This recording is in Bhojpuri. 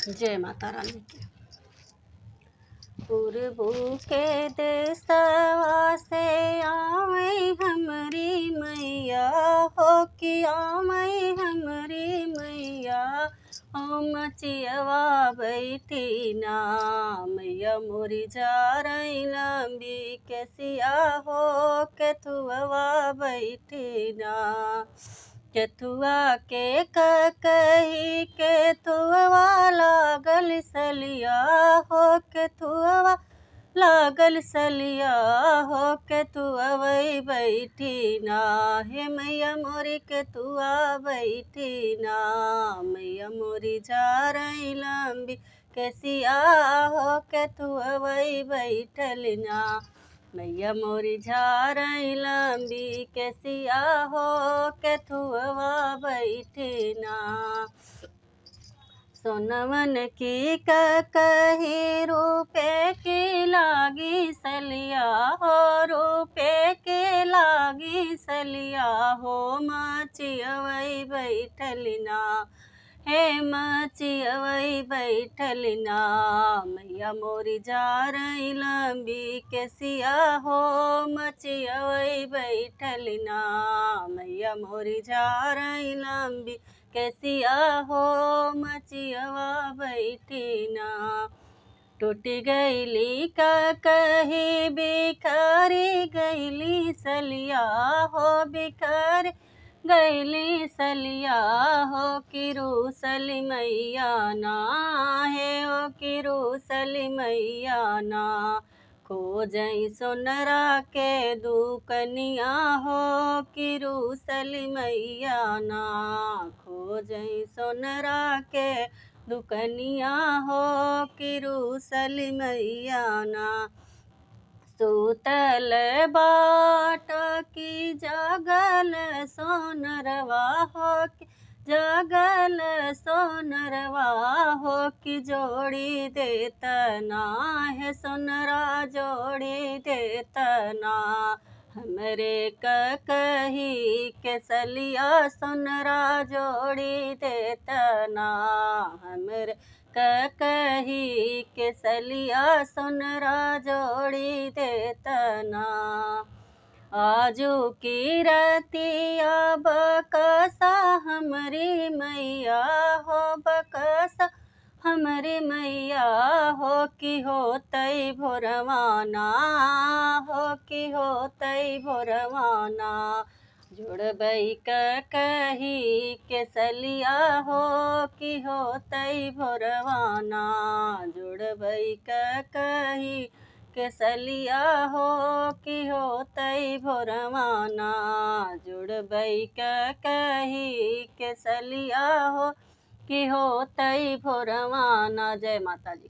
जय माता रानी की। पूरबू के देसवा से आवे हमरी मैया हो कि आवे हमरी मैया। ओ मचियवा बैठी ना मैया मोरी जा रही लंबी केसिया हो के थुआ बैठी ना। केथुआ के कही के थुआ लागल सलिया हो के थुआ लागल सलिया हो के तुअवई बैठी ना। हे मैया मोरी के तुआ बैठी ना मैया मोरी जा रही लंबी केसिया हो के तुअवई बैठल ना। मैया मोरी झारई लंबी केसिया हो के थुआ बैठी ना। सोनवन की कही रूपे की लागी सलिया हो रूपे के लागी सलिया हो मचियवई बैठल ना। हे मचियवई बैठल ना मैया मोरी जा रही लंबी केसिया हो मचियवई बैठल ना। मैया मोरी जा रही लंबी केसिया हो मचियवा बैठी ना। टूट गईली का कही बिखरी गईली सलिया हो बिखर गईली सलिया हो कि रूसली मैया ना। हे ओ कि रूसली मैया ना खोजई सोनरा के दुकनिया हो कि रूसली मैया ना। खोजई सोनरा के दुकनिया हो कि रूसली मैया ना। सुतल बाट की जागल सोनरवा हो कि जागल सोनरवा हो कि जोड़ी देतना है सोनरा जोड़ी देतना। हमरे कही के सलिया सोनरा जोड़ी देतना। हमरे कही के सलिया सोनरा जोड़ी देतना। आजू की रतिया बकसा हमरी मैया हो बकसा हमरी मैया हो कि होतई भोरवाना हो कि होतई भोरवाना। जुड़बई कही के सलिया हो कि होतई भोरवाना। जुड़बई कही के सलिया हो कि होतई भोरवाना। जुड़बई कही के सलिया हो कि होतई भोरवाना। जय माता जी।